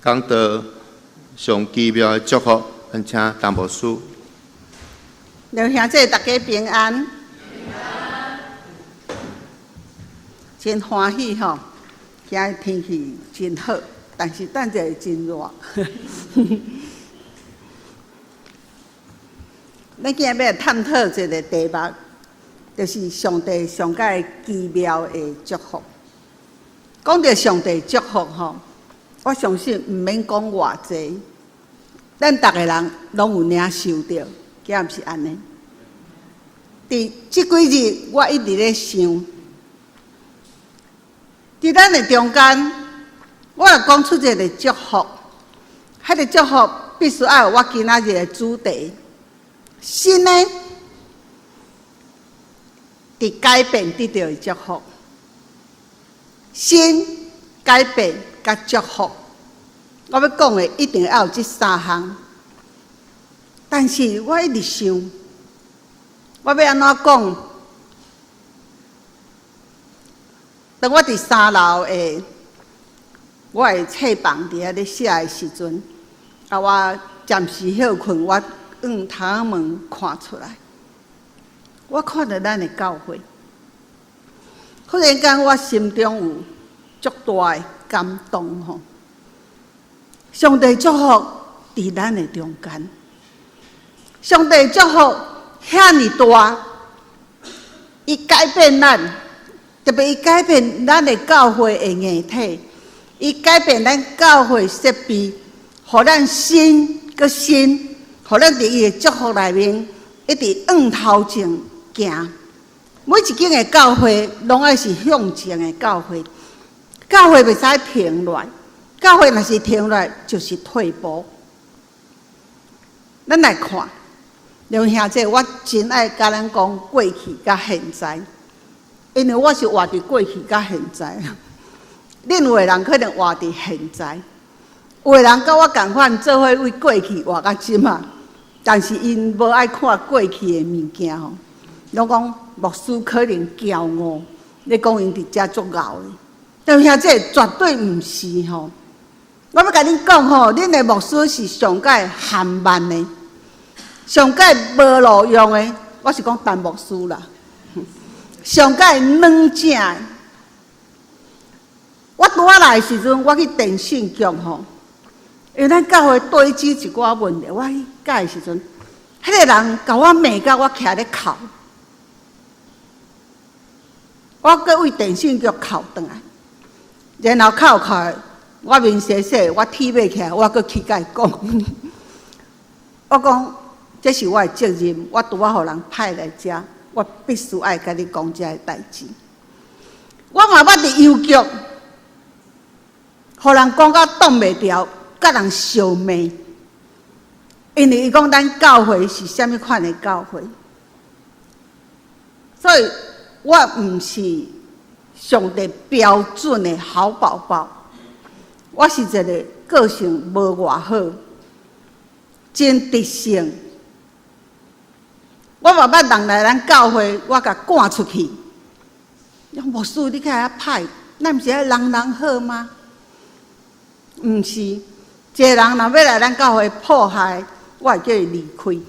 講到上奇妙的祝福，咱請陳牧師。兩兄弟大家平安，真歡喜吼！今日天氣真好，但是等者會真熱。咱今日欲來探討一个題目，就是上帝上蓋奇妙的祝福。講著上帝祝福吼，我相信毋免講偌濟，咱逐个人攏有領受著，敢毋是按呢？佇這幾日，我一直咧想，佇咱的中間，我若講出一个祝福，彼个祝福必須愛有我今仔日的主題，新的佇改變得著的祝福，新改變佮祝福，我欲講的一定愛有這三項。但是我一直想，我欲按怎講？當我佇三樓的我的冊房佇遐咧寫的時陣，啊，我暫時歇睏，我向窗門看出來，我看著咱的教會，忽然間我心中有足大的感動吼！上帝祝福佇咱的中間。上帝祝福遐爾大，伊改變咱，特別伊改變咱的教會的硬體，伊改變咱教會設備，予咱新閣新，予咱佇伊的祝福內面一直向頭前行。每一間的教會攏愛是向前的教會，教會袂使停落來，教會若是停落來就是退步。咱來看，兩兄弟，我真愛共咱講過去佮現在，因為我是活佇過去佮現在。恁有的人可能活佇現在，有的人佮我仝款做伙為過去活到這馬，但是𪜶無愛看過去的物件吼，攏講牧師可能驕傲，咧講𪜶佇遮足𠢕的，但兄弟絕對毋是吼。我欲共恁講吼，恁的牧師是上蓋含慢的，上蓋無路用的。我是講陳牧師啦，上蓋軟正的。我拄仔來的時陣，我去電信局吼，因為咱教會對接一寡問題，我去改的時陣，彼個人共我罵甲我徛咧哭，我閣為電信局哭轉來，然後哭哭。我面洗洗，我鐵馬起來，我閣去共伊講。我講這是我的責任，我拄仔予人派來遮，我必須愛共你講這个代誌。我嘛捌佇郵局，予人講甲擋袂牢，共人相罵，因為伊講咱教會是啥物款的教會，所以我毋是上帝標準的好寶寶。我是一个個性無偌好，真直性。我嘛捌人來咱教會，我共趕出去。牧師，你較遐歹，咱毋是愛人人好嗎？毋是，一个人若欲來咱教會破壞，我會叫伊離開。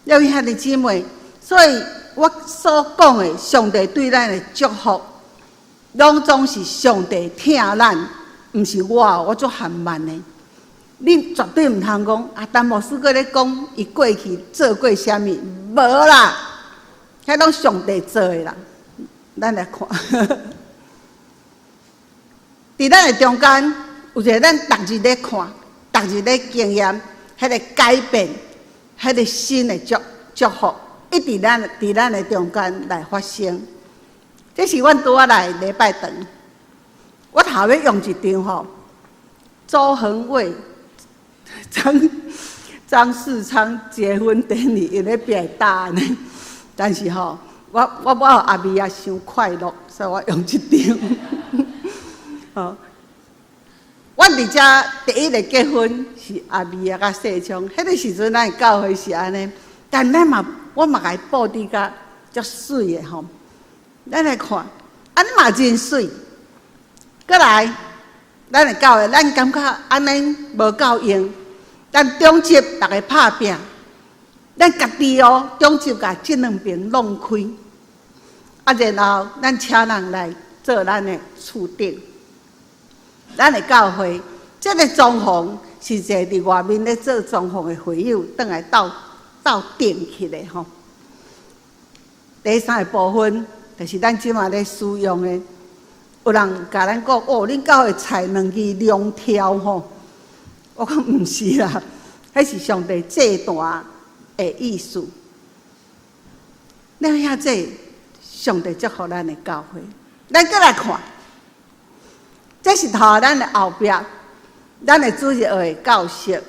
了兄弟姊妹，所以我所講的，上帝對咱的祝福，攏總是上帝疼咱。毋是我，我足含慢的。恁絕對毋通講啊！陳牧師閣咧講，伊過去做過啥物？無啦，彼攏上帝做的啦。咱來看，佇咱的中間有一个咱逐日咧看，逐日咧經驗，彼个改變，彼个新的祝祝福，一直咱佇咱的中間來發生。這是阮拄仔來禮拜堂。我頭欲用一張吼，周恆衛、張張世昌結婚典禮，𪜶咧變大呢。但是吼，我我我阿美仔傷快樂，所以我用這張。吼，阮佇遮第一个結婚是阿美仔佮世昌，彼個時陣咱的教會是按呢，但咱嘛我嘛共伊布置甲足媠的吼。咱來看，按呢嘛真媠。閣來，咱的教會，咱感覺按呢無夠用，咱中集逐个拍拚，咱家己哦，中集共這兩爿弄開，啊，然後咱請人來做咱的厝頂，咱的教會，這个裝潢是一个佇外面咧做裝潢的會友，轉來鬥鬥訂去的吼。第三个部分就是咱這馬咧使用的。有人共咱講，哦，恁教會採兩支龍柱吼，我講毋是啦，彼是上帝祭壇的意思。了遐濟，上帝祝福咱的教會。咱閣來看，這是頭咱的後壁，咱的主日學的教室，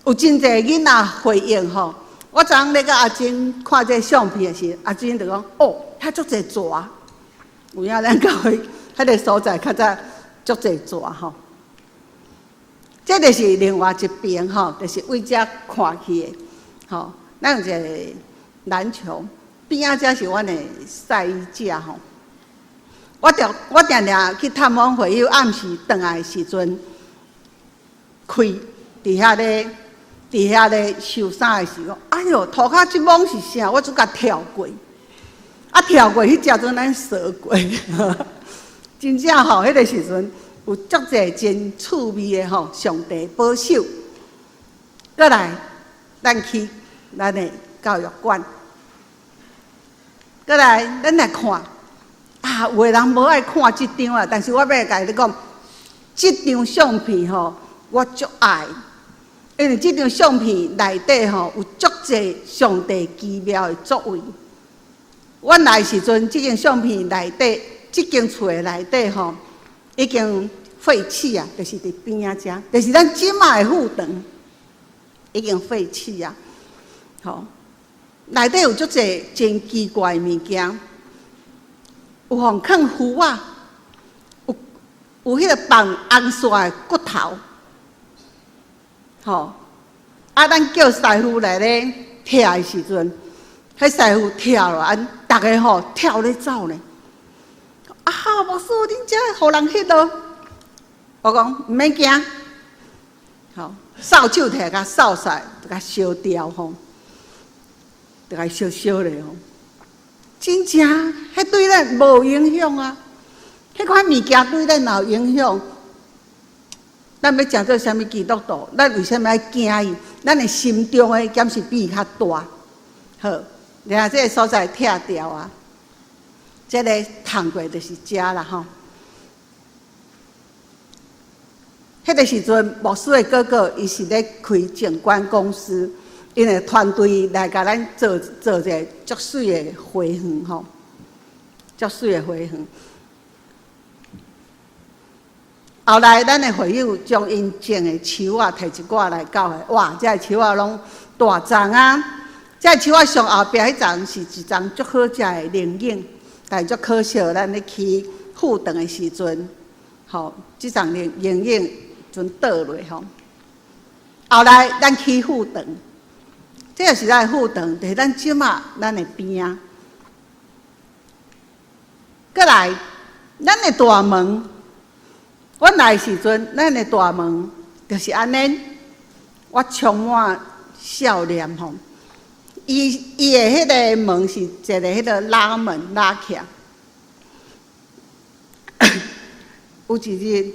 有真濟囡仔回應吼。我昨昏咧佮阿珍看這相片的時，阿珍就講：哦，遐足濟蛇。有影咱教會彼个所在較早足濟蛇吼。這就是另外一邊吼，就是對遮看去的吼。咱有一个籃球邊仔，這是阮的曬衣架吼。我定我定定去探訪會友，暗時轉來的時陣，開佇遐咧收衫的時候，哎喲，塗跤這摸是啥？我就共跳過。啊，跳過彼時陣咱踅過，真正吼，彼个時陣有足濟真趣味的吼，上帝保守。閣來，咱去咱的教育館。閣來，咱來看，啊，有的人無愛看這張啊，但是我欲共你講，這張相片吼，我足愛，因為這張相片內底吼有足濟上帝奇妙的作為。阮來時陣，這間相片內底，這間厝的內底吼，已經廢棄啊，就是佇邊仔遮，就是咱這馬的副堂已經廢棄啊。吼，內底有足濟真奇怪的物件，有予囥符仔，有有彼个放紅線的骨頭，吼，啊，咱叫師傅來咧拆的時陣，彼師傅拆落，啊，逐个吼跳咧走呢。啊，牧師，恁遮予人彼落？我講毋免驚，吼，掃帚摕共掃屎，就共燒掉吼，就共燒燒咧吼。真正，彼對咱無影響啊！彼款物件對咱若有影響，咱欲成做啥物基督徒？咱為啥物愛驚伊？咱的心中的敢是比伊較大？好，然後這个所在拆掉啊，這个通過就是遮啦吼。彼个時陣，牧師的哥哥伊是咧開景觀公司，𪜶的團隊來共咱做做一个足媠的花園吼，足媠的花園。後來，咱的會友將𪜶種的樹仔提一寡來教會，哇！這个樹仔攏大叢啊！這个樹仔上後壁彼叢是一叢足好食的龍眼，但是足可惜，咱咧起副堂的時陣，吼，這叢龍龍眼陣倒落吼。後來咱起副堂，這个是咱的副堂，就是咱這馬咱的邊仔。閣來，咱的大門，阮來時陣，咱的大門就是按呢。我充滿笑臉吼，伊伊的彼个門是一个彼个拉門拉起來。有一日，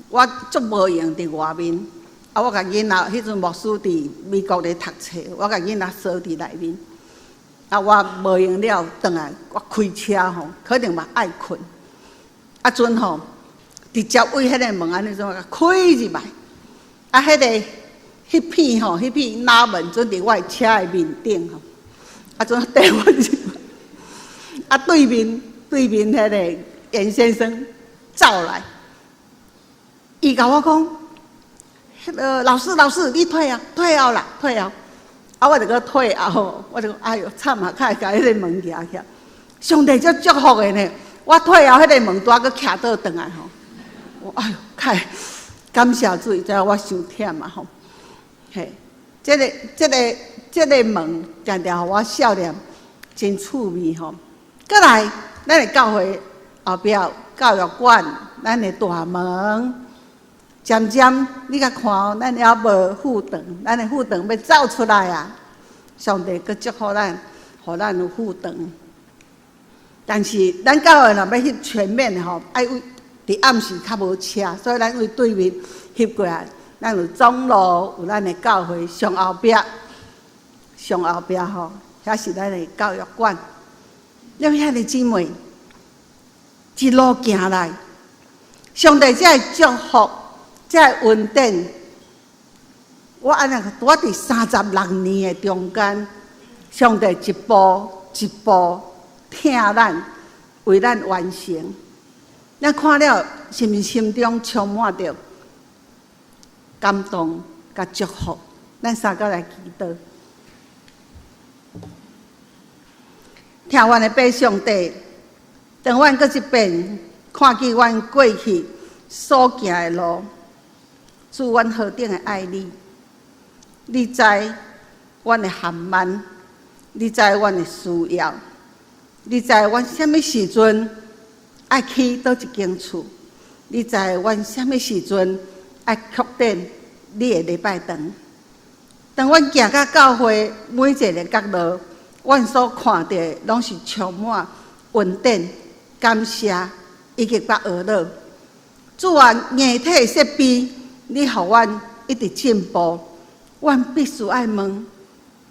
我足無閒佇外面，啊，我共囡仔，彼陣牧師佇美國咧讀冊，我共囡仔鎖佇內面。啊，我無閒了，轉來我開車吼，可能嘛愛睏。啊陣吼，直接對彼个門按呢怎共開入來。啊，彼个彼片吼，彼片拉門準佇我的車的面頂吼。啊，陣綴我入來。啊，對面對面彼个嚴先生走來，伊共我講，彼个老師老師，你退後退後啦，退後。啊，我就閣退後，我就講，哎喲，慘啊，較會共彼个門舉起來。上帝足祝福的呢，我退後彼个門拄仔閣徛倒轉來吼。我哎喲，較感謝主，知影我傷忝啊吼。嘿，這个、這个、這个門，定定予我笑臉真趣味吼。閣來，咱的教會後壁教育館，咱的大門。漸漸，你共看哦，咱猶無副堂，咱的副堂欲走出來啊！上帝閣祝福咱，予咱有副堂。但是咱教會若欲翕全面的吼，愛為佇暗時較無車，所以咱為對面翕過來。咱有總路，有咱的教會上後壁，上後壁吼，遐是咱的教育館。了兄弟姊妹，一路行來，上帝這个祝福，這个恩典，我按呢，我佇36年的中間，上帝一步一步疼咱，為咱完成。咱看了，是毋是心中充滿著感動佮祝福？咱三個來祈禱。疼阮的父上帝，當阮閣一遍看見阮過去所行的路，主，阮何等的愛你！你知阮的含慢，你知阮的需要，你知阮啥物時陣愛去佗一間厝，你知阮啥物時陣愛確定你的禮拜堂。當阮行到教會每一个角落，阮所看著的攏是充滿恩典、感謝以及佮呵咾。主啊，硬體設備，你予阮一直進步，阮必須愛問，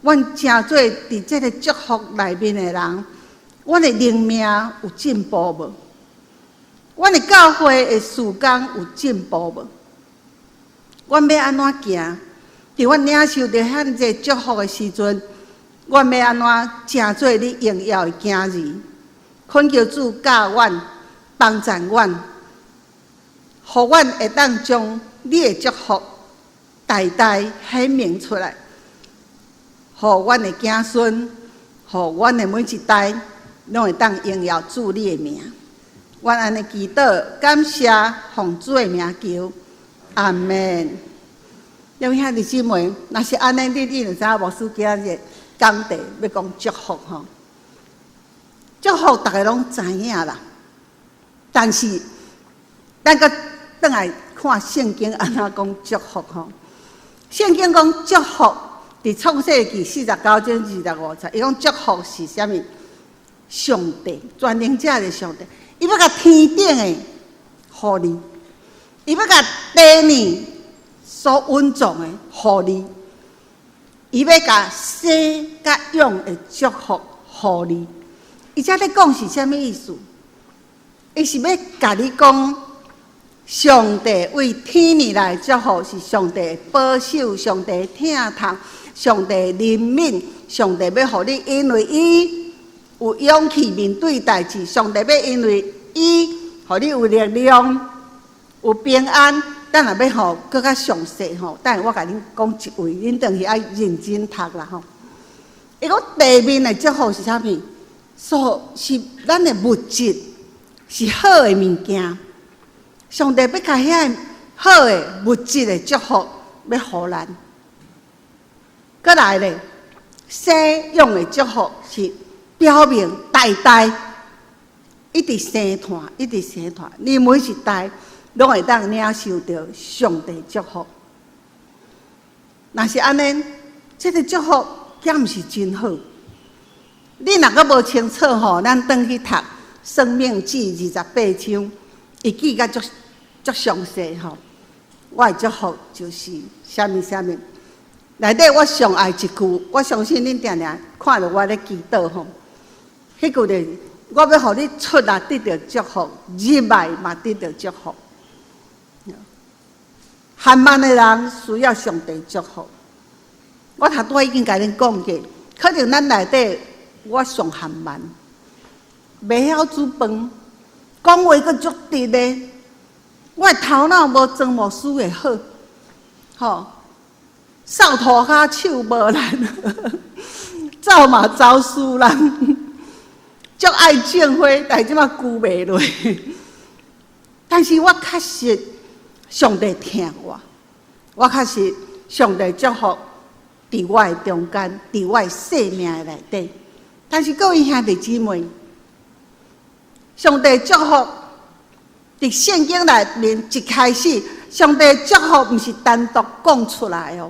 阮成做佇這个祝福內面的人，阮的靈命有進步無？阮的教會的事工有進步無？阮欲按怎行？佇阮領受著遐濟祝福的時陣，阮欲按怎成做你榮耀的囝兒？懇求主教阮，幫助阮，予阮會當將你的祝福代代顯明出來，予阮的子孫，予阮的每一代，攏會當榮耀主你的名。阮按呢祈禱，感謝奉主的名求，阿門。各位兄弟姊妹，若是按呢，你就知影牧師今仔日講題欲講祝福吼。祝福逐个攏知影啦，但是咱閣轉來看聖經按怎講祝福吼。聖經講祝福，佇創世記49章25節，伊講祝福是啥物？上帝全能者的上帝，伊欲共天頂的予你，伊欲共地呢所蘊藏的予你，伊欲共生佮養的祝福予你。伊這咧講是啥物意思？伊是欲共你講，上帝為天爾來祝福，是上帝保守，上帝疼痛，上帝憐憫，上帝欲予你，因為伊有勇氣面對代誌，上帝欲因為伊予你有力量，有平安。等下欲予閣較詳細吼，等下我共恁講一位，恁轉去愛認真讀啦吼。伊講地面的祝福是啥物？所是咱的物質是好的物件，上帝欲共遐个好的物質的祝福欲予咱。閣來咧，生養的祝福是表明代代一直生傳，一直生傳，你每一代攏會當領受著上帝祝福。若是按呢，這个祝福敢毋是真好？你若閣無清楚吼，咱轉去讀《申命記》28章，伊記甲足足詳細吼。我的祝福就是啥物啥物。內底我上愛一句，我相信恁定定看著我咧祈禱吼。彼句就是我欲予你出來得著祝福，入來嘛得著祝福。含慢的人需要上帝祝福。我頭拄仔已經共恁講過，可能咱內底我上含慢，袂曉煮飯，講話閣足直的，我的頭腦無曾牧師的好，吼，掃塗跤手無力，走嘛走輸人，足愛種花，但是這馬枯袂落。但是我確實上帝疼我，我確實上帝祝福佇我的中間，佇我的生命的內底。但是各位兄弟姊妹，上帝祝福佇佇聖經內面一開始，上帝祝福毋是單獨講出來哦。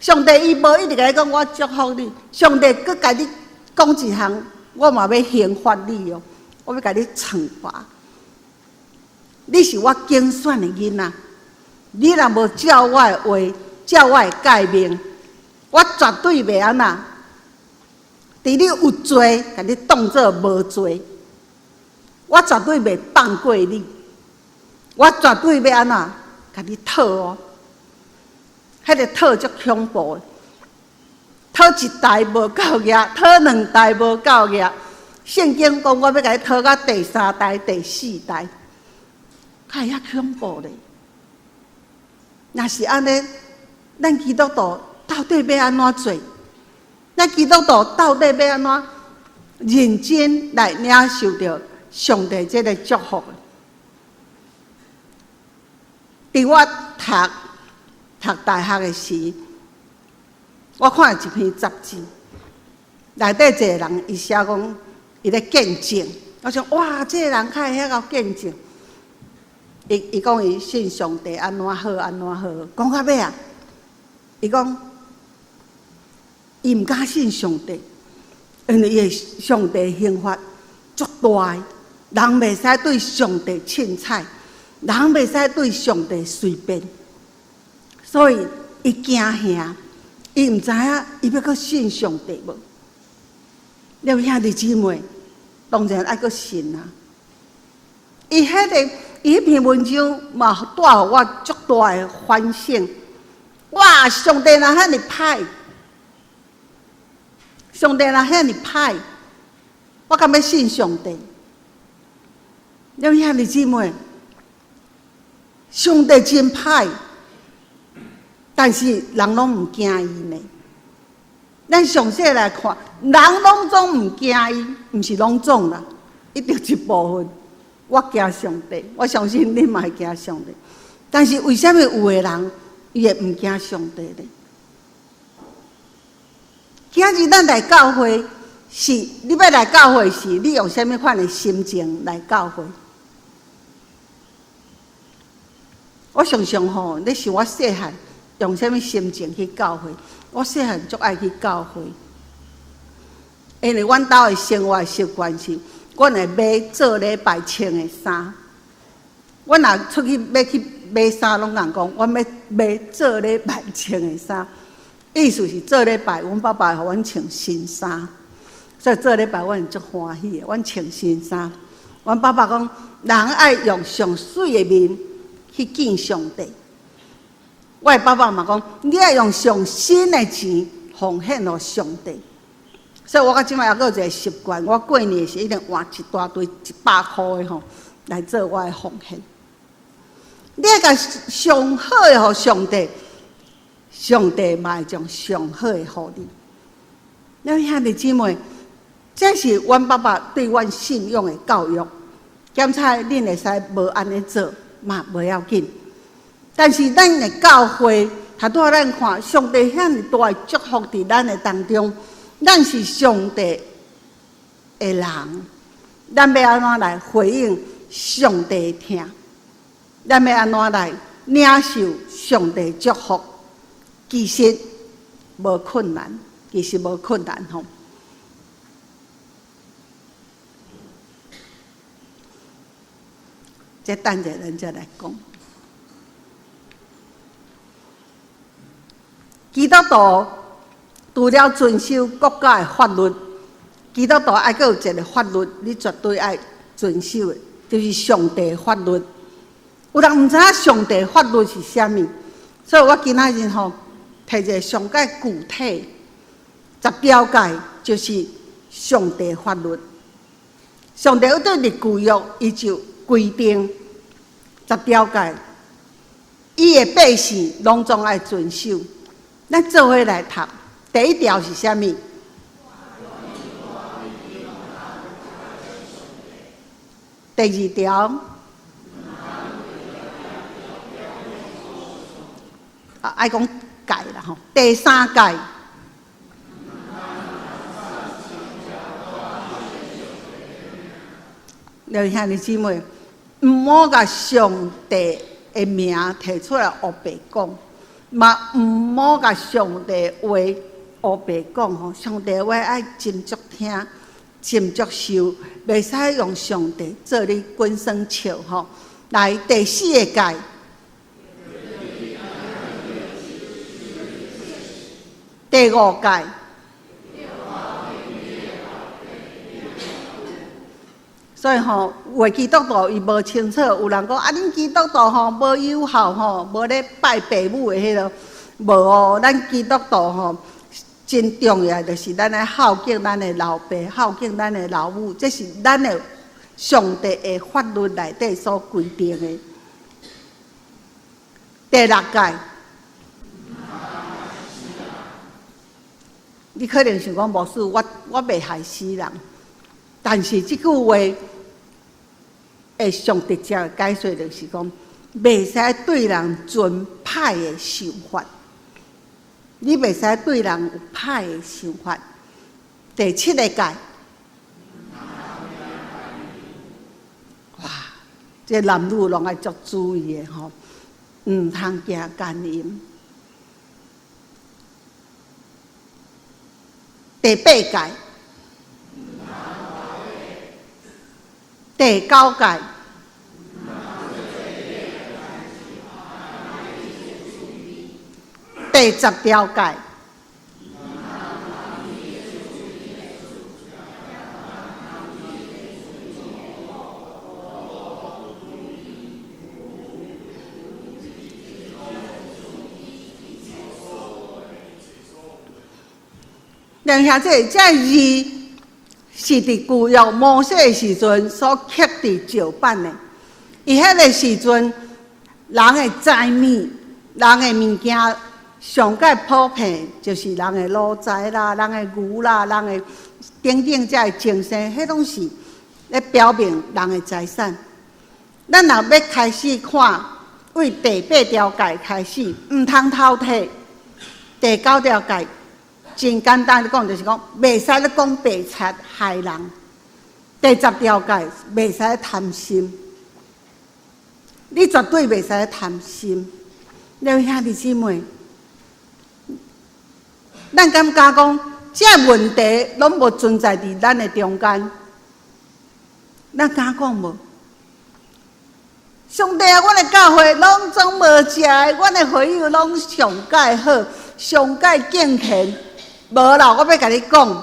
上帝伊無一直共你講，我祝福你。上帝閣共你講一項，我嘛欲刑罰你哦，我欲共你懲罰。你是我揀選的囡仔，你若無照我的話，照我的誡命，我絕對袂按怎。佇你有罪，共你當做無罪，我絕對袂放過你，我絕對欲按怎，共你討哦。彼個討足恐怖的，討一代無夠額，討兩代無夠額。聖經講，我欲共你討到第三代、第四代，較會遐恐怖咧。若是按呢，咱基督徒到底欲按怎做？咱基督徒到底欲按怎認真來領受著上帝這個祝福？佇我讀讀大學的時，我看一篇雜誌，內底一個人伊寫講，伊咧見證。我想哇，這個人較會曉見證。伊伊講伊信上帝按怎好按怎好，講到尾啊，伊講伊毋敢信上帝，因為伊的上帝刑罰足大的，人袂使對上帝凊彩，人袂使對上帝隨便，所以伊驚嚇，伊毋知影伊欲閣信上帝無。了兄弟姊妹，當然愛閣信啊。伊彼個伊彼篇文章嘛，帶予我足大的反省。哇！上帝若遐爾歹，上帝若遐爾歹，我敢欲信上帝？了兄弟姊妹，上帝真歹，但是人攏毋驚伊呢。咱詳細來看，人攏總毋驚伊，毋是攏總啦，一定一部分。我驚上帝，我相信恁嘛會驚上帝。但是為啥物有的人伊會毋驚上帝呢？今日咱來教會是，你欲來教會時，你用啥物款的心情來教會？我常常吼，咧想我細漢用啥物心情去教會？我細漢足愛去教會，因為阮兜的生活習慣是，阮會買做禮拜穿的衫。阮若出去欲去買衫，攏共講，阮欲買做禮拜穿的衫。意思是做禮拜，阮爸爸會予阮穿新衫，所以做禮拜阮足歡喜的，阮穿新衫。阮爸爸講，人愛用上媠的面去見上帝。我的爸爸嘛講，你愛用上新的錢奉獻予上帝。所以我到這擺猶閣有一個習慣，我過年的時一定換一大堆100箍的吼來做我的奉獻。你愛共上好的予上帝，上帝嘛會將上好的予你。咱兄弟姊妹，這是阮爸爸對阮信仰的教育。檢查恁會使無按呢做嘛，無要緊。但是咱的教會，頭拄仔咱看上帝遐爾大的祝福佇咱的當中，咱是上帝的人，咱欲按怎來回應上帝的疼？咱欲按怎來領受上帝祝福？其實無困難，其實無困難吼。這等下咱再來講。基督徒除了遵守國家的法律，基督徒還閣有一個法律，你絕對愛遵守的，就是上帝法律。有人毋知影上帝法律是啥物，所以我今仔日吼提一個上蓋具體十條誡，就是上帝法律。上帝對佇舊約，伊就規定十條誡，伊的百姓攏總愛遵守。咱做伙來讀，第一條是啥物？第二條，啊，愛講誡啦吼。第三誡，兩兄弟姊妹，毋好共上帝的名提出來烏白講，嘛毋好共上帝話烏白講吼。上帝話愛斟酌聽，斟酌受，袂使用上帝做你滾耍笑吼。來，第四個誡，第五誡。所以吼，有的基督徒伊無清楚，有人講啊，恁基督徒吼無有孝吼，無咧拜爸母的彼落，無哦。咱基督徒吼真重要，就是咱愛孝敬咱的老爸，孝敬咱的老母，這是咱的上帝的法律內底所規定的。第六誡，你可能想講，牧師，我袂害死人，但是這句話會上直接的解說，就是講，袂使對人存歹的想法，你袂使對人有歹的想法。第七个誡，哇，這男女攏愛足注意的吼，毋通行姦淫。第八誡，第九誡，第十條誡，兩兄弟，這字是佇舊約摩西的時陣所刻佇石板的。伊彼个時陣，人的財物、人的物件上蓋普遍，就是人的奴才啦、人的牛啦、人的等等這个精神，彼攏是咧表明人的財產。咱若欲開始看，為第八條誡開始，毋通偷摕；第九條誡。真簡單咧講，就是講袂使咧講白賊害人。第十條誡，袂使貪心，你絕對袂使貪心。了兄弟姊妹，咱感覺講，這問題攏無存在佇咱的中間，咱敢講無？上帝啊，阮的教會攏總無食的，阮的會友攏上蓋好，上蓋敬虔。無啦，我欲共你講，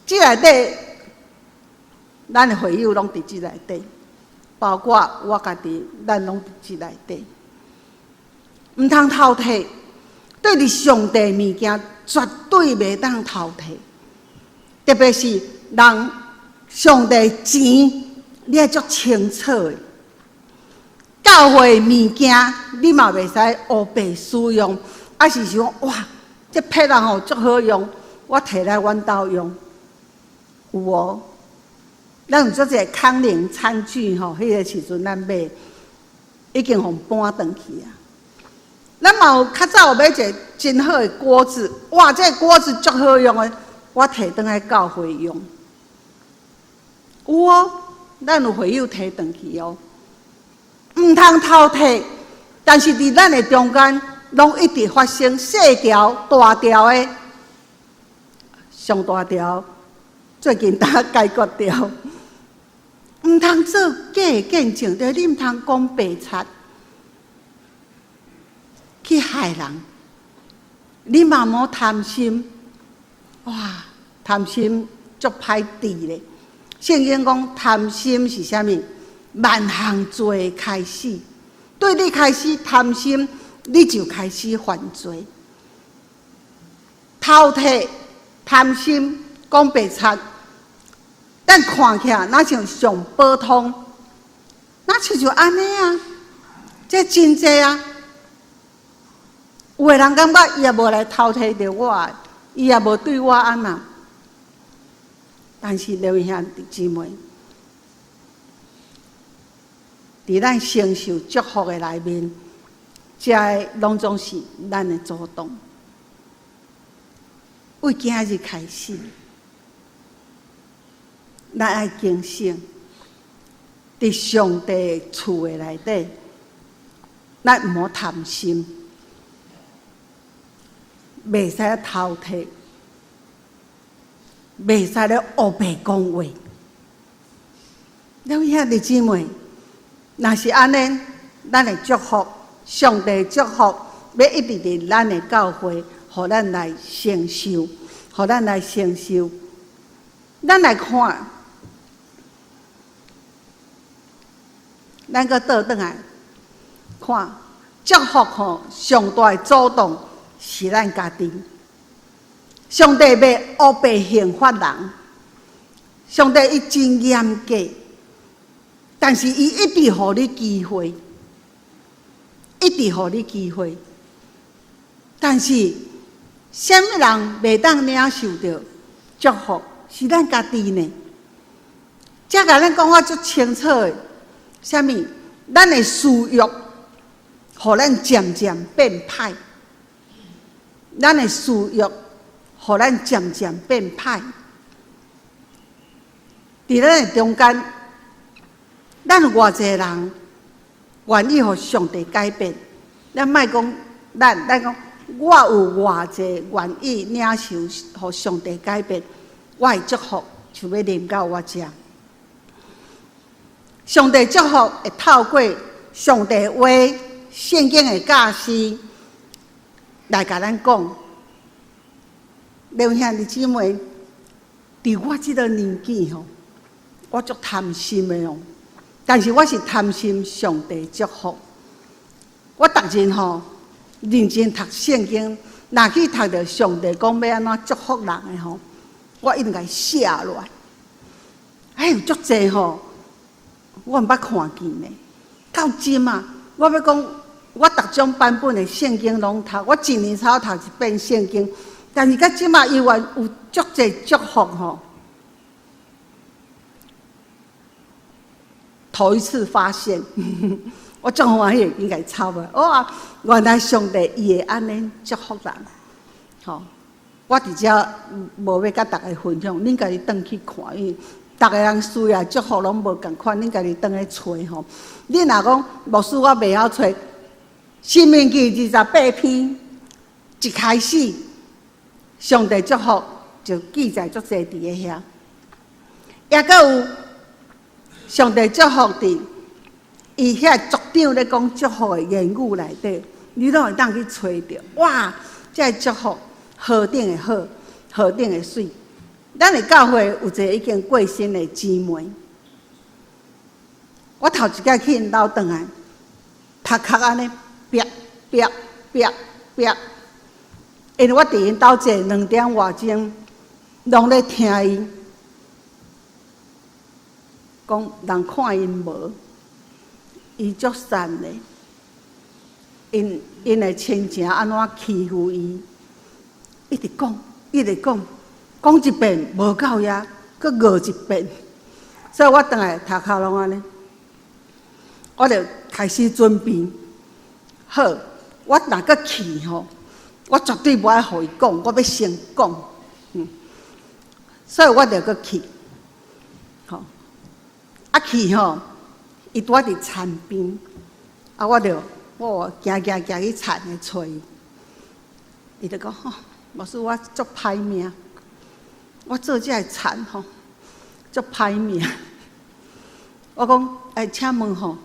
這內底，咱的會友攏佇這內底，包括我家己，咱攏佇這內底。毋通偷摕，對佇上帝物件絕對袂當偷摕，特別是人上帝錢，你愛足清楚的。教會物件，你嘛袂使烏白使用，抑是想講哇，這撇仔吼足好用，我提來阮兜用，有無？咱有足濟康寧餐具吼，彼个時陣咱買，已經予搬轉去啊。咱嘛有較早有買一个真好的鍋子，哇，這個鍋子足好用的，我提轉來教會用。有哦，咱有會友提轉去哦。毋通偷摕，但是佇咱的中間，攏一直發生細條、大條的，上大條最近才解決著。毋通做假的見證，著你毋通講白賊去害人。你嘛莫貪心，哇，貪心足歹治咧。聖經講貪心是啥物？萬項罪的開始，對你開始貪心，你就開始犯罪。偷摕、貪心、講白賊，咱看起來若像上普通，若親像按呢啊，這真濟啊。有的人感覺伊也無來偷摕著我，伊也無對我按怎。但是各位兄弟姊妹，佇咱承受祝福的內面，這个攏總是咱的主動。為今日開始，咱愛警醒，佇上帝厝的內底，咱毋好貪心，袂使偷提，袂使咧烏白講話。了兄弟姊妹，若是按呢，咱的祝福，上帝祝福，欲一直佇咱的教會，予咱來承受，予咱來承受。咱來看，咱閣倒轉來看，祝福吼，上大的阻擋是咱家己。上帝袂烏白刑罰人，上帝伊真嚴格，但是伊一直予你機會，一直予你機會。但是，啥物人袂當領受著祝福？是咱家己呢？這共咱講啊足清楚的，啥物？咱的私欲，予咱漸漸變歹。咱的私欲，予咱漸漸變歹。佇咱的中間，咱有偌濟人願意予上帝改變？咱莫講咱，咱講我有偌濟願意領受予上帝改變？我的祝福就欲臨到我遮。上帝祝福會透過上帝話、聖經的教示來共咱講。兩兄弟姊妹，佇我這個年紀吼，我足貪心的哦。但是我是貪心上帝祝福。我逐日吼認真讀聖經，若去讀著上帝講欲按怎祝福人的吼，我一定共伊寫落來。哎，有足濟吼，我毋捌看見的。到今啊，我欲講，我逐種版本的聖經攏讀，我一年才讀一遍聖經。但是到這馬猶原有足濟祝福吼，頭一次發現，我足歡喜，應該抄落來。哇，原來上帝伊會按呢祝福人，吼！我佇遮無欲佮逐家分享，恁家己轉去看，因為逐个人需要祝福攏無仝款，恁家己轉去揣吼。恁若講牧師我袂曉揣，申命記28篇一開始。上帝祝福就記載足濟佇咧遐，抑閣有上帝祝福佇伊遐族長咧講祝福的言語內底，你攏會當去揣著。哇！這个祝福何等的好，何等的媠。咱的教會有一个已經過身的姊妹，我頭一擺去𪜶兜轉來，頭殼按呢煏煏煏煏。因為我佇𪜶兜坐兩點外鐘，攏咧聽伊講，人看𪜶無，伊足善的，𪜶𪜶的親情按怎欺負伊，一直講，一直講，講一遍無夠遐，閣餓一遍，所以我轉來頭殼攏按呢，我就開始準備，好，我若閣去吼。我絕對無愛予伊講，我欲先講，所以我就閣去，吼，啊去吼，伊拄仔佇田邊，啊我就我行行行去田的揣伊，伊就講吼，牧師我足歹命，我做這个田吼，足歹命。我講，欸，請問吼，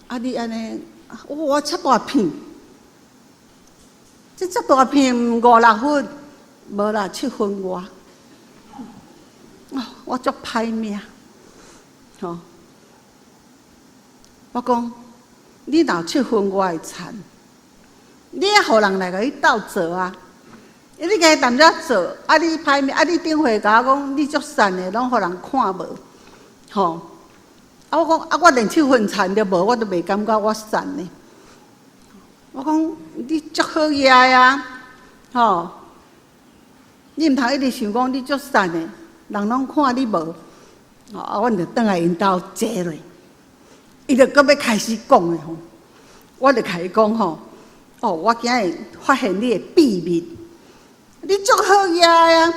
啊你按呢，我遮大片。這遮大片五六分，無啦，七分外。哦，我足歹命，吼！我講，你若有七分外的田，你愛予人來共你鬥做啊？你家己踮遮做，啊你歹命，啊你頂回共我講你足善的，攏予人看無，吼！啊我講，啊我連七分田都無，我都袂感覺我善的。我講你足好額啊，吼！你毋通一直想講你足善的，人攏看你無，啊，阮就轉來𪜶兜坐落，伊就閣欲開始講的吼，我就共伊講吼，哦，我今日發現你的秘密，你足好額啊，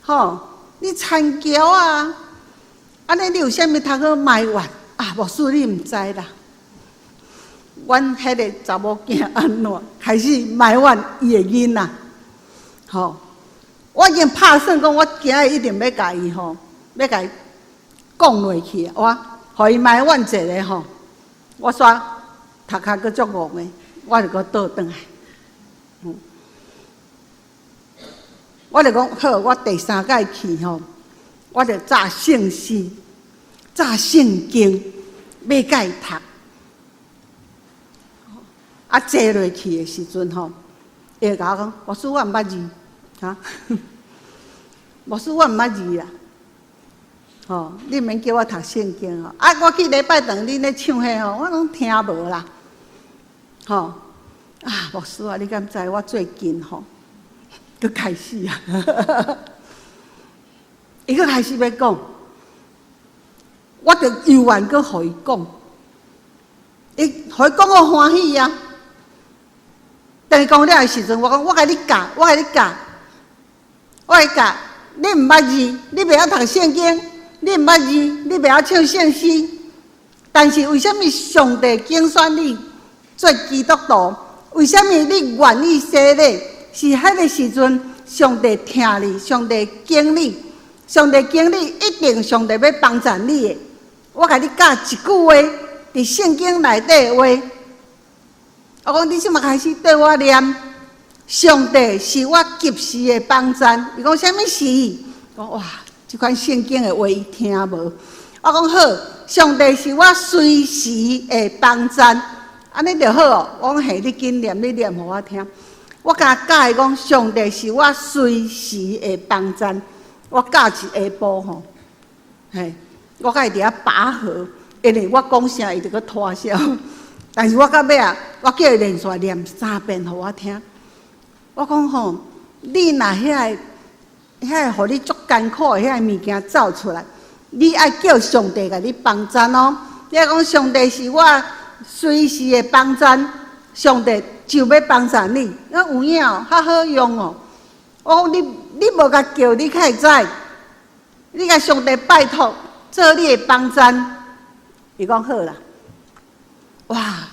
吼！你田僑啊，按呢你有啥物通好埋怨？啊，牧師你毋知啦，阮彼个查某囝按怎開始埋怨伊的囡仔，吼！我已經拍算講，我今日一定欲共伊吼，欲共伊講落去，我予伊埋怨一下吼，我煞頭殼閣足戇的，我就閣倒轉來。我就講好，我第三擺去吼，我就紮聖詩、紮聖經，欲共伊讀。啊，坐落去的時陣吼，伊就共我講：牧師，我毋捌字，哈？牧師，我毋捌字啦。吼，你毋免叫我讀聖經吼。啊，我去禮拜堂恁咧唱彼吼，我攏聽無啦。吼，啊，牧師啊，你敢知我最近吼，閣開始啊？伊閣開始欲講，我就猶原閣予伊講，伊予伊講我歡喜啊。當伊講了的時陣，我講我共你教，我共你教，我共你教。你毋捌字，你袂曉讀聖經，你毋捌字，你袂曉唱聖詩。但是為啥物上帝揀選你做基督徒？為啥物你願意洗禮？是彼个時陣，上帝疼你，上帝揀你，上帝揀你，一定上帝欲幫贊你的。我共你教一句話，佇聖經內底的話。我講你這馬開始對我念，上帝是我及時的幫贊。伊講啥物時？講哇，這款聖經的話伊聽無。我講好，上帝是我隨時的幫贊，按呢就好哦。我講嘿，你緊念，你念予我聽。我共教伊講，上帝是我隨時的幫贊。我教一下晡吼，嘿，我共伊佇遐拔河，因為我講啥，伊就閣拖笑。但是我到尾啊，我叫伊連續念三遍予我聽。我講吼，你若遐個、遐個，予你足艱苦的遐个物件走出來，你愛叫上帝共你幫贊哦。你愛講上帝是我隨時的幫贊，上帝就欲幫贊你。啊有影哦，較好用哦。我講你，你無共叫，你較會知？你共上帝拜託做你的幫贊。伊講好啦。哇，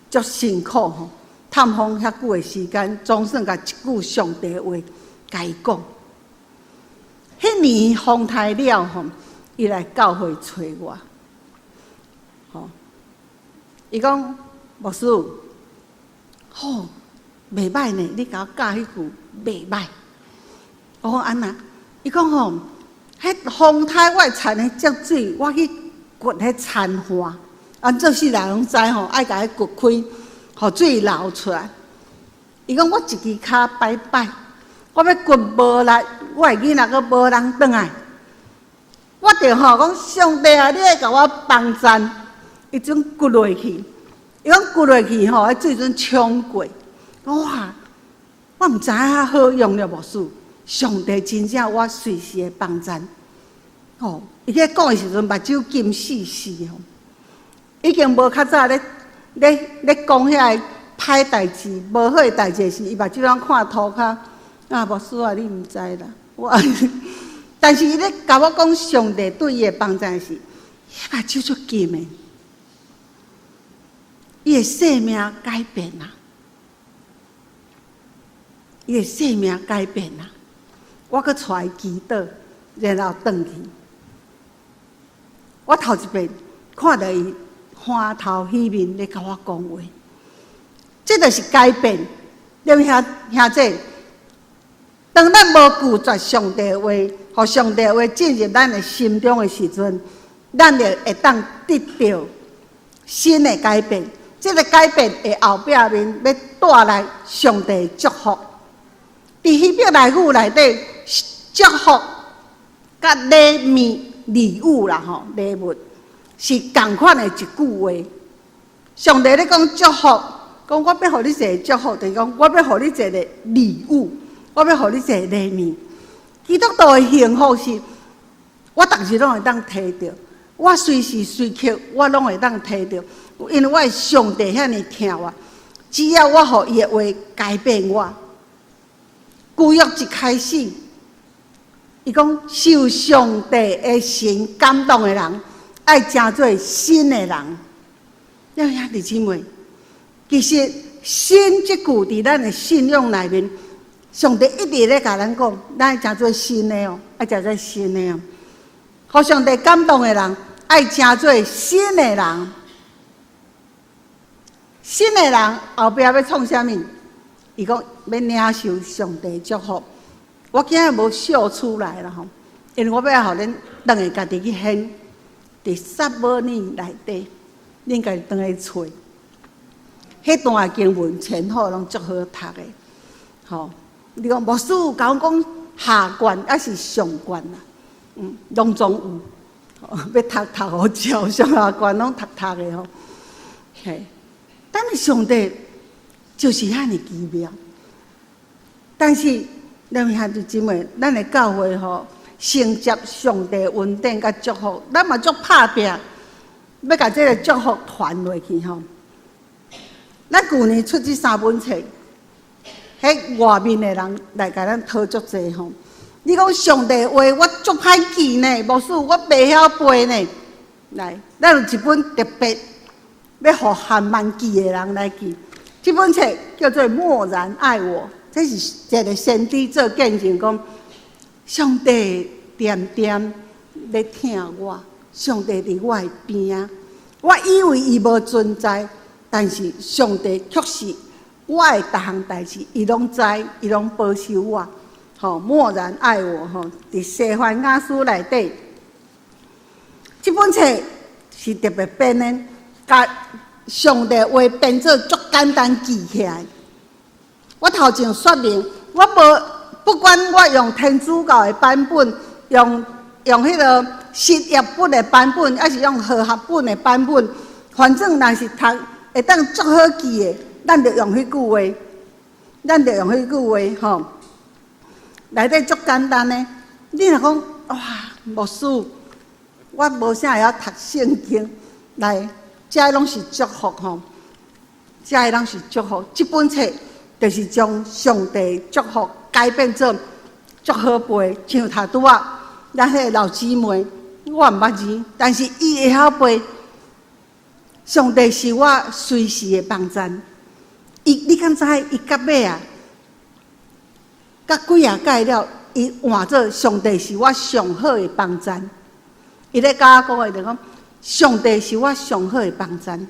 足辛苦吼！探訪遐久的時間，總算共一句上帝話共伊講。彼年風颱了吼，伊來教會揣我，吼，伊講牧師，吼，袂䆀呢，你共我教彼句袂䆀。我講按怎？伊講吼，彼風颱我田的積水，我去掘彼田岸。按做事人攏知吼，愛共彼掘開，予水流出來。伊講我一支跤擺擺，我欲掘無力，我的囡仔閣無人轉來。我著吼講上帝啊，你愛共我幫贊。伊陣掘落去，伊講掘落去吼，彼水陣沖過。哇！我毋知影遐好用了無事。上帝真正我隨時的幫贊。吼，伊咧講的時陣，目睭金絲絲吼。已經無較早咧咧咧講遐个歹代誌、無好的代誌時，伊目睭攏看塗跤。啊，牧師啊，你毋知啦。我，但是伊咧共我講上帝對伊的幫贊時，伊目睭足金的，伊的生命改變啊！伊的生命改變啊！我閣帶伊祈禱，然後轉去。我頭一遍看著伊。歡頭喜面咧共我講話，這就是改變。對無兄兄姊，當咱無拒絕上帝的話，予上帝的話進入咱的心中的時陣，咱就會當得著新的改變。這个改變的後壁面欲帶來上帝的祝福。佇希伯來語內底，祝福佮禮物、禮物啦吼，禮物。是仝款的一句話。上帝咧講祝福，講我欲予你一个祝福，就是講我欲予你一个禮物，我欲予你一个禮物。基督徒的幸福是，我逐日攏會當提著，我隨時隨刻我攏會當提著，因為我的上帝遐爾疼我，只要我予伊的話改變我。舊約一開始，伊講受上帝的神感動的人。愛成做新的人。了兄弟姊妹，其實新這句佇咱的信仰內面，上帝一直咧共咱講，咱愛成做新的哦，愛成做新的哦。予上帝感動的人，愛成做新的人。新的人後壁欲創啥物？伊講欲領受上帝祝福。我今日無秀出來啦吼，因為我欲予恁轉去家己去掀，佇撒母耳內底，恁家己轉去揣。彼段經文前後攏足好讀的，吼！你講牧師共阮講下卷抑是上卷啊？攏總有，欲讀讀予照，上下卷攏讀讀的吼。嘿，但是上帝就是遐爾奇妙。但是，咱兄弟姊妹，咱的教會吼，承接上帝恩典佮祝福，咱嘛足拍拚，欲共這个祝福傳落去吼。咱舊年出這三本冊，彼外面的人來共咱討足濟吼。你講上帝話我足歹記呢，牧師我袂曉背呢。來，咱有一本特別欲予還慢記的人來記。這本冊叫做《默然愛我》，這是一个先知做見證講，上帝恬恬咧疼我，上帝佇我的邊仔，我以為伊無存在。但是上帝卻是我的逐項代誌，伊攏知，伊攏保守我，吼，默然愛我，吼，佇西番雅書內底，這本冊是特別編的，共上帝話編做足簡單記起來。我頭前說明，我無不管我用天主教的版本，用彼个新譯本的版本，抑是用和合本的版本，反正若是讀會當足好記的，咱就用彼句話，咱就用彼句話吼。內底足簡單的，你若講哇，牧師，我無啥會曉讀聖經，來，這攏是祝福吼，這攏是祝福。這本冊就是將上帝祝福改變做足好背，像頭拄仔，咱彼个老姊妹，我毋捌字，但是伊會曉背。上帝是我隨時的幫贊。伊，你敢知伊到尾啊？甲幾仔屆了，伊換做上帝是我上好的幫贊。伊咧共我講的就講，上帝是我上好的幫贊。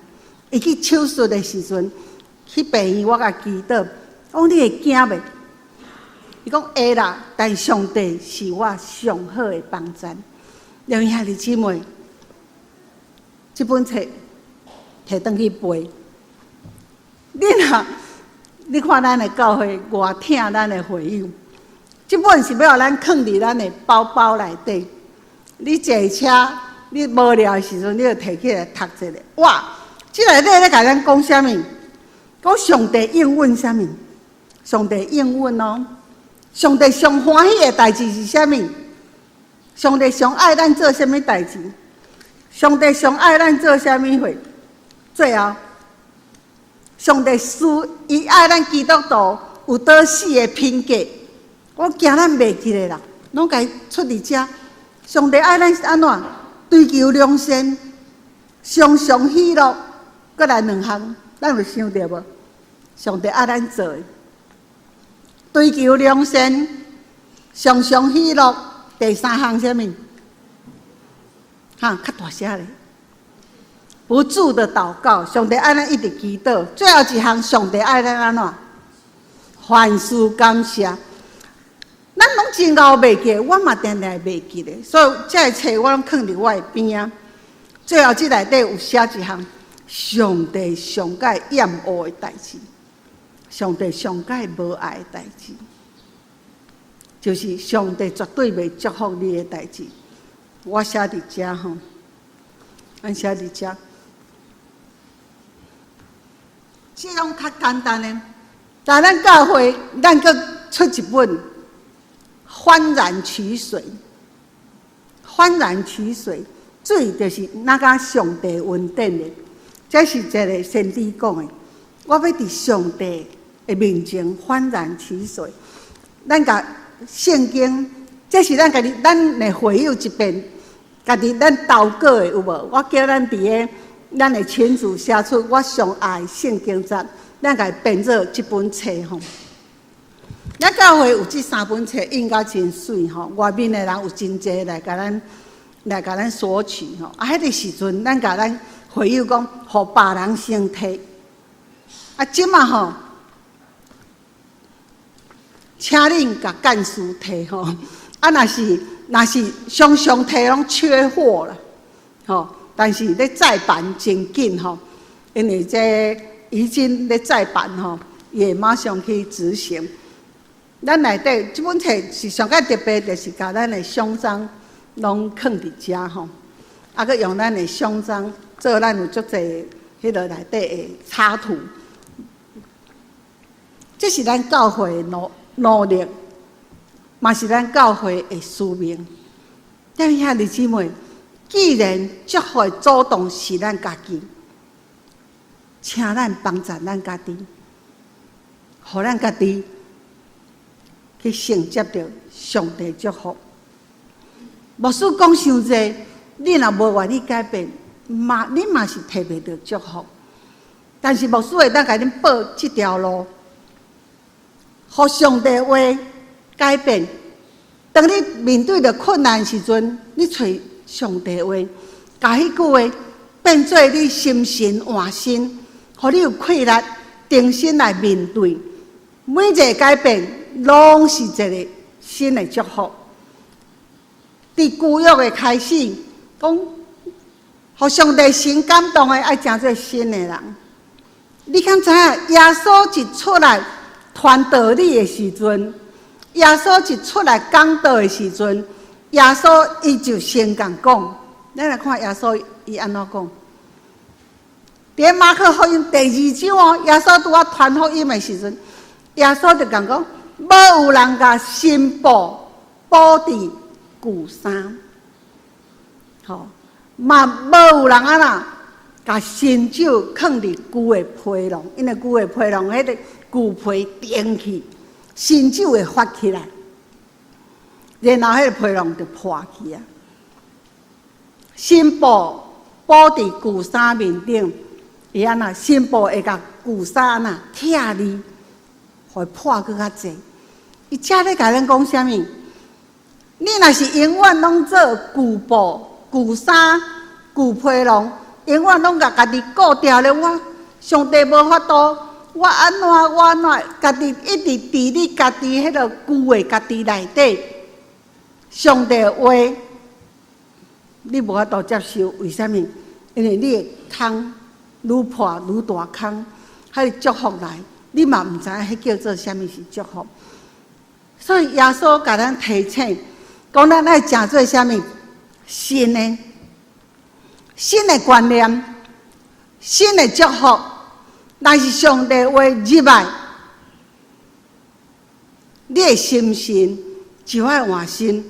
伊去手術的時陣，去病院我共祈禱，講你會驚袂？伊講會啦，但上帝是我上好的幫贊。兩位兄弟姊妹，這本冊提轉去背。你若你看咱的教會偌疼咱的會友，這本是欲予咱囥佇咱的包包內底。你坐車，你無聊的時陣，你就提起來讀一下。哇！這內底咧共咱講啥物？講上帝應允啥物？上帝應允哦。上帝上歡喜的代誌是啥物？上帝上愛咱做啥物代誌？上帝上愛咱做啥物貨？最後，上帝賜伊愛咱基督徒有佗四个品格，我驚咱袂記得啦，攏共伊出佇遮。上帝愛咱按怎？追求良善，常常喜樂，閣來兩項，咱有想著無？上帝愛咱做的，追求良善，常常喜樂。第三項啥物？哈，較大聲咧！不住的禱告，上帝愛咱一直祈禱。最後一項，上帝愛咱按怎？凡事感謝。咱攏真𠢕袂記，我嘛定定會袂記得，所以這个冊我攏囥佇我的邊仔。最後這內底有寫一項，上帝上蓋厭惡的代誌，上帝上蓋無愛的代誌，就是上帝絕對袂祝福你的代誌。我寫佇遮吼，咱寫佇遮，這種較簡單的。但咱教會，咱閣出一本。歡然取水，歡然取水，水就是那個上帝恩典的，這是一个先知講的。我欲佇上帝的面前歡然取水。咱共聖經，這是咱家己咱的會友這邊，家己咱禱告的有無？我叫咱佇个咱的群組寫出我上愛聖經節，咱共伊編做這本冊吼。咱教會有這三本冊，印甲真媠吼，外面的人有真濟來共咱索取吼。啊，彼個時陣，咱共咱會友講，予別人先提。啊，這馬吼，請恁共幹事提吼。啊，若是常常提攏缺貨啦，吼。但是咧再版真緊吼，因為這已經咧再版吼，也馬上去執行。咱內底這本冊是上較特別，就是共咱的相章攏囥佇遮吼，啊，閣用咱的相章做咱有足濟彼个內底的插圖。這是咱教會的努力，嘛是咱教會的使命。但兄弟姊妹，既然祝福的主動是咱家己，請咱幫助咱家己，予咱家己去承接著上帝祝福。牧師講傷濟，你若無願意改變，嘛你嘛是提袂著祝福。但是牧師會當共恁報這條路，予上帝話改變。當你面對著困難時陣，你揣上帝話，共彼句話變做你心神換新，予你有氣力重新來面對。每一個改變，攏是一個新的祝福。佇舊約的開始，講，予上帝神感動的，愛成做新的人。你敢知影？耶穌一出來傳道理的時陣，耶穌一出來講道的時陣，耶穌伊就先共講。咱來看耶穌伊按怎講？佇馬可福音第二章哦，耶穌拄仔傳福音的時陣，耶穌就共講：無有人共新布補佇舊衫，吼嘛無有人按怎共新酒囥佇舊的皮囊，因為舊的皮囊彼個舊皮釘去，新酒會發起來，然後彼個皮囊就破去啊。新布補佇舊衫面頂，會按怎？新布會共舊衫按怎拆離，予破閣較濟。伊遮咧共咱講啥物？你若是永遠攏做舊布、舊衫、舊皮囊，永遠攏共家己顧定咧。我上帝無法度，我按怎我按怎，家己一直佇你家己彼个舊的家己內底，上帝話你無法度接受，為啥物？因為你的空愈破愈大空，彼個祝福來，你嘛毋知影彼叫做啥物是祝福。所以耶穌共咱提醒，講咱愛成做啥物？新的、新的觀念、新的祝福，若是上帝話入來，你的心神就愛換新。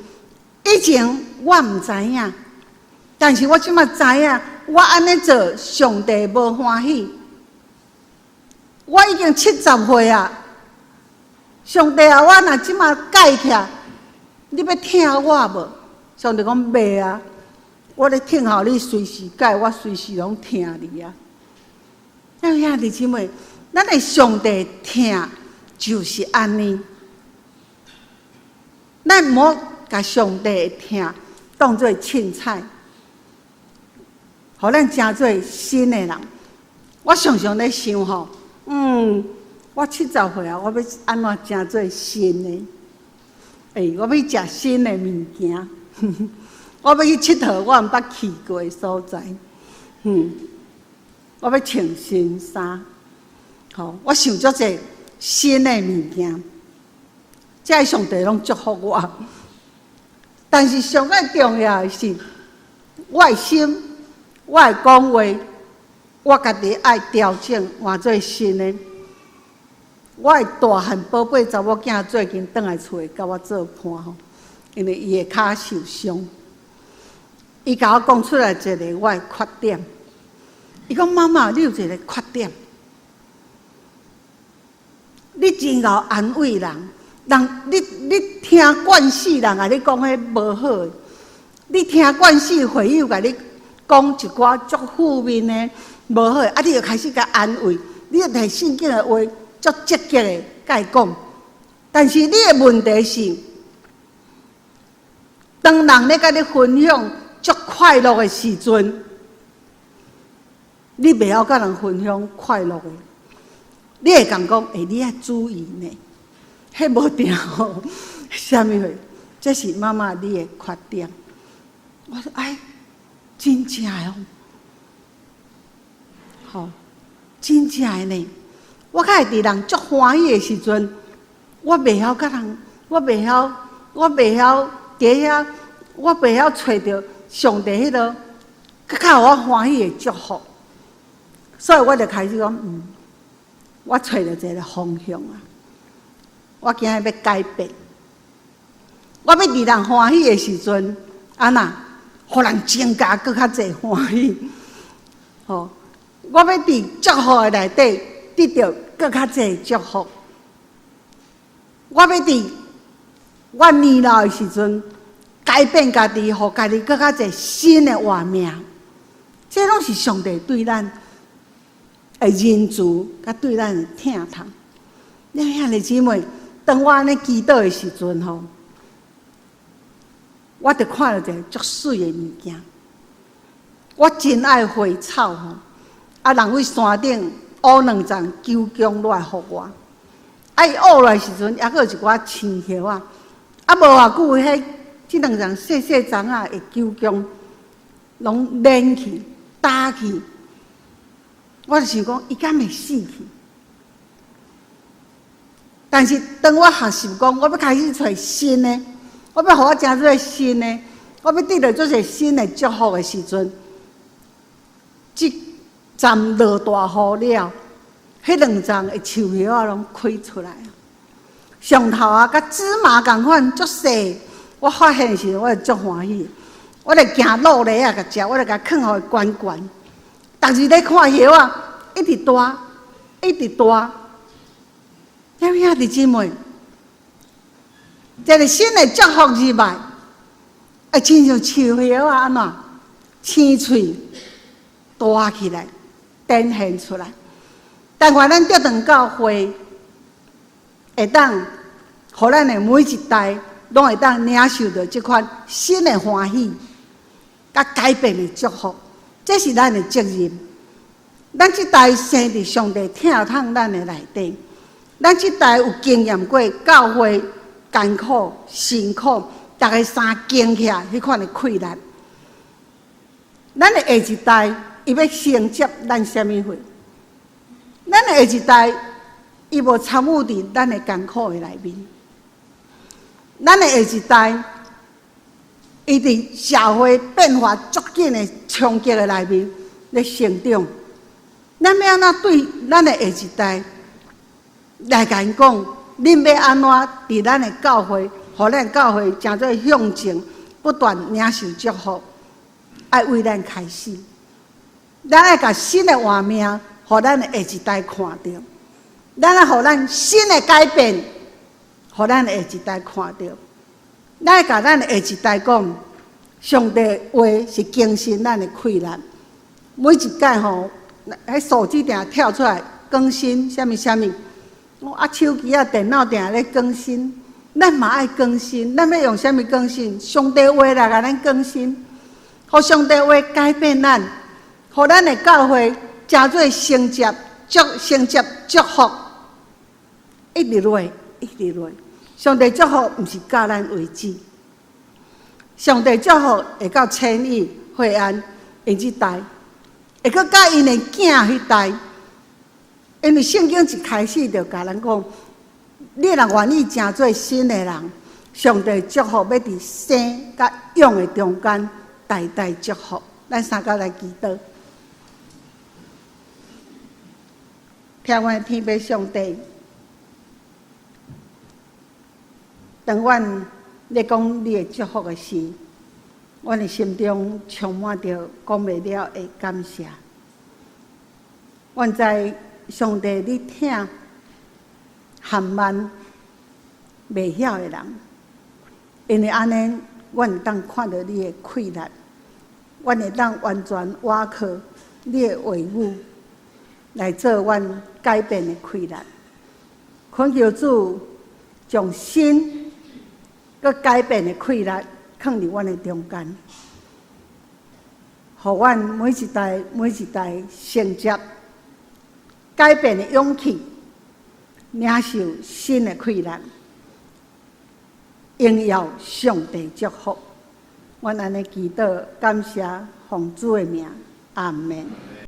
以前我毋知影，但是我這馬知影，我按呢做，上帝無歡喜。我已經70歲啊，上帝啊，我若這馬改起來，你欲疼我無？上帝講袂啊，我咧聽候你隨時改，我隨時攏疼你啊。咱兄弟姊妹，咱的上帝疼就是按呢，咱毋好共上帝的疼當做凊彩，予咱成做新的人。我常常咧想吼，我七十歲啊，我欲按怎成做新的？欸，我欲食新的物件，我欲去𨑨迌我毋捌去過的所在，我欲穿新衫，吼，我想足濟新的物件，這个上帝攏祝福我。但是上較重要的是，我的心，我的講話，我家己愛調整，換做新的。我的大漢寶貝查某囝最近轉來厝共我做伴吼，因為伊的跤受傷，伊共我講出來一个我的缺點。伊講媽媽，你有一个缺點，你真𠢕安慰人，人你聽慣死人共你講彼無好的，你聽慣死會友共你講一寡足負面的、無好的，啊，你就開始共安慰，你就提聖經的話足積極的共伊講。但是你的問題是，當人咧共你分享足快樂的時陣，你袂曉佮人分享快樂的，你會共講，欸，你愛注意呢，彼無定吼，啥物貨？這是媽媽你的缺點。我說哎，真正的哦，吼，真正的呢。我較會佇人足歡喜的時陣，我袂曉佮人，我袂曉，我袂曉佇遐，我袂曉揣著上帝彼个閣較予我歡喜的祝福。所以我就開始講，我揣著一个方向啊！我今日欲改變，我欲佇人歡喜的時陣，按怎，予人增加閣較濟歡喜。吼，我欲佇祝福的內底得著閣較濟祝福。我欲佇我年老的時陣，改變家己，予家己閣較濟新的活命。這攏是上帝對咱的仁慈，佮對咱的疼痛。你兄弟姊妹，當我按呢祈禱的時陣吼，我就看著一个足媠的物件。我真愛花草吼，啊，人佇山頂挖兩層九宮落來予我。啊，伊挖落來時陣，猶閣有一寡青葉仔。啊，無偌久，彼這兩叢細細叢仔的九芎攏蔫去、焦去。我就想講，伊敢會死去？但是當我學習講，我欲開始揣新的，我欲予我成做新的，我欲得著足濟新的祝福的時陣，這站落大雨了，彼兩叢的樹葉仔攏開出來啊！上頭啊，佮芝麻仝款足細。我發現時，我就足歡喜。我就行路犁仔共食，我就共囥予伊懸懸。逐日咧看葉仔，一直大，一直大。兄弟姊妹，一个新的祝福入來，會親像樹葉仔按怎青翠大起來，展現出來。但願咱竹長教會會當，予咱的每一代攏會當領受著這款新的歡喜，佮改變的祝福，這是咱的責任。咱這代生佇上帝疼痛咱的內底，咱這代有經驗過教會艱苦辛苦，逐个衫肩起來彼款的困難。咱的下一代，伊欲承接咱啥物貨？咱的下一代，伊無參與佇咱的艱苦的內面。咱的下一代，伊佇社會變化足緊的衝擊的內面咧成長。咱欲按怎對咱的下一代來共𪜶講？恁欲按怎佇咱的教會，予咱教會成做向前，不斷領受祝福，愛為咱開始。咱愛共新的畫面，予咱的下一代看著。咱愛予咱新的改變，予咱的下一代看著。咱愛共咱的下一代講，上帝話是更新咱的氣力。每一擺吼，彼手機定跳出來更新啥物啥物，我啊手機啊電腦定咧更新，咱嘛愛更新，咱欲用啥物更新？上帝話來共咱更新，予上帝話改變咱，予咱的教會成做承接祝承接祝福，一直落，一直落。上帝祝福毋是到咱為止，上帝祝福會到千羽、惠安𪜶這代，會閣到𪜶的囝彼代。因為聖經一開始就共咱講，你若願意成做新的人，上帝祝福欲佇生佮養的中間，代代祝福。咱三甲來祈禱，聽阮天父上帝。當阮咧講你的祝福的時，阮的心中充滿著講袂了的感謝。阮知上帝你疼含慢袂曉的人，因為按呢，阮會當看著你的氣力，阮會當完全倚靠你的話語來做阮改變的氣力。懇求主將新閣改變的氣力放佇阮的中間，予阮每一代每一代承接改變的勇氣，領受新的氣力，榮耀上帝祝福。阮按呢祈禱，感謝奉主的名，阿門。